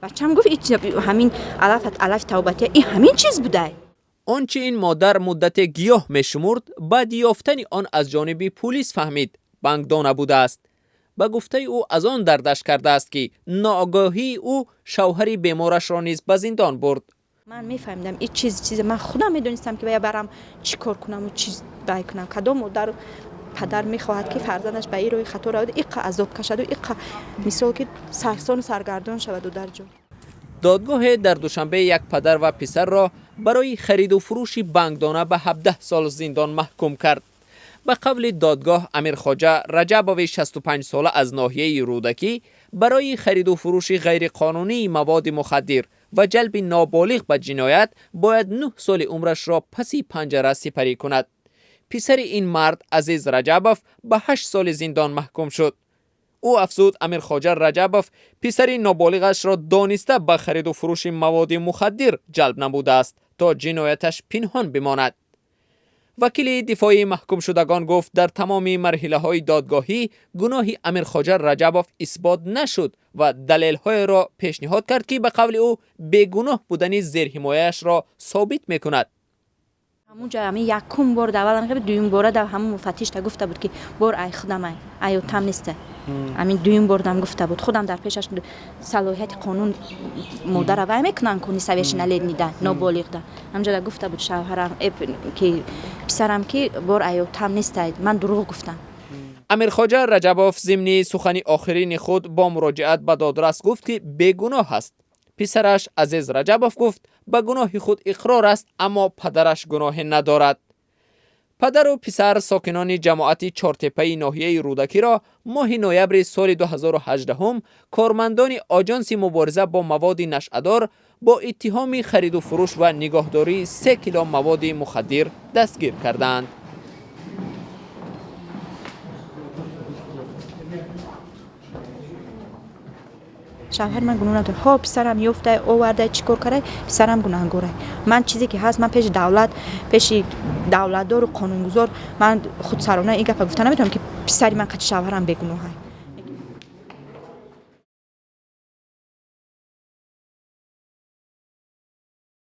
Бачам гуфт, ҳамин алаф алаф тавбатия, ин ҳамин чиз будай. Он чи ин модар муддате гиёҳ мешумурд, баъди ёфтани он аз ҷониби пулис фаҳмид, бангдона будааст. Ба гуфтаи ӯ, аз он дардаш кардааст, ки ноогоҳии ӯ шавҳари беморашро низ ба зиндон бурд. Ман мефаҳмидам, ин чиз чизе ман худам медонистам, ки бая барам чӣ кор кунаму чиз бай кунам. Кадом модару падар мехоҳад, ки фарзандаш ба ин роҳи хато равад, иқа азоб кашаду, иқа мисол ки сарсону саргардон шаваду дар ҷо. Додгоҳе дар Душанбе як падар ва писарро барои хариду фурӯши бангдона ба 17 сол зиндон маҳкум кард. Ба қавли додгоҳ, Амирхоҷа Раҷабови 65 сола аз ноҳияи Рӯдакӣ барои хариду фурӯши ғайриқонунии маводи мухаддир ва ҷалби ноболиғ ба ҷиноят бояд 9 соли умрашро паси панҷара сипарӣ кунад. Писари ин мард, Азиз Раҷабов, ба 8 соли зиндон маҳкум шуд. Ӯ афзуд, Амирхоҷа Раҷабов писари ноболиғашро дониста ба хариду фурӯши маводи мухаддир ҷалб намудааст, то ҷинояташ пинҳон бимонад. Вакили дифоии маҳкумшудагон гуфт, дар тамоми марҳилаҳои додгоҳӣ гуноҳи Амирхоҷа Раҷабов исбот нашуд ва далелҳоеро пешниҳод кард, ки ба қавли ӯ бегуноҳ будани зерҳимояашро собит мекунад. Ҳамунҷа ҳамин якум бор давалан, дуюм бора да ҳамун муфаттишта гуфта буд, ки бор ай худам, ай аётам неста. Ҳамин дуюм бор дам гуфта буд, худам дар пешаш. Салоҳияти қонун модара вай мекунанд ку, несовершеннолетний да, ноболиғ да. Ҳамҷода гуфта буд шавҳарам, ки писарам, ки бор аётам неста, ман дурӯғ гуфтам. Амирхоҷа Раҷабов зимни сухани охирини худ бо муроҷиат ба додрас гуфт, ки бегуноҳ аст. Писараш Азиз Раҷабов гуфт, ба гуноҳи худ иқрор аст, аммо падараш гуноҳе надорад. Падару писар сокинони ҷамоати Чортепаи ноҳияи Рӯдакиро моҳи ноябри соли 2018 кормандони Оҷонси мубориза бо маводи нашъадор бо иттиҳоми хариду фурӯш ва нигоҳдории 3 кило маводи мухаддир дастгир кардаанд. Шавҳари ман гуноҳ надорад. Ҳо, писарам ёфтай, овардай, чӣ кор кардай, писарам гунаҳгорай. Ман чизе ки ҳаст, ман пеши давлат, пеши давлатдору қонунгузор ман худсарона ин гапа гуфта наметавонам, ки писари ман қати шавҳарам бегуноҳай.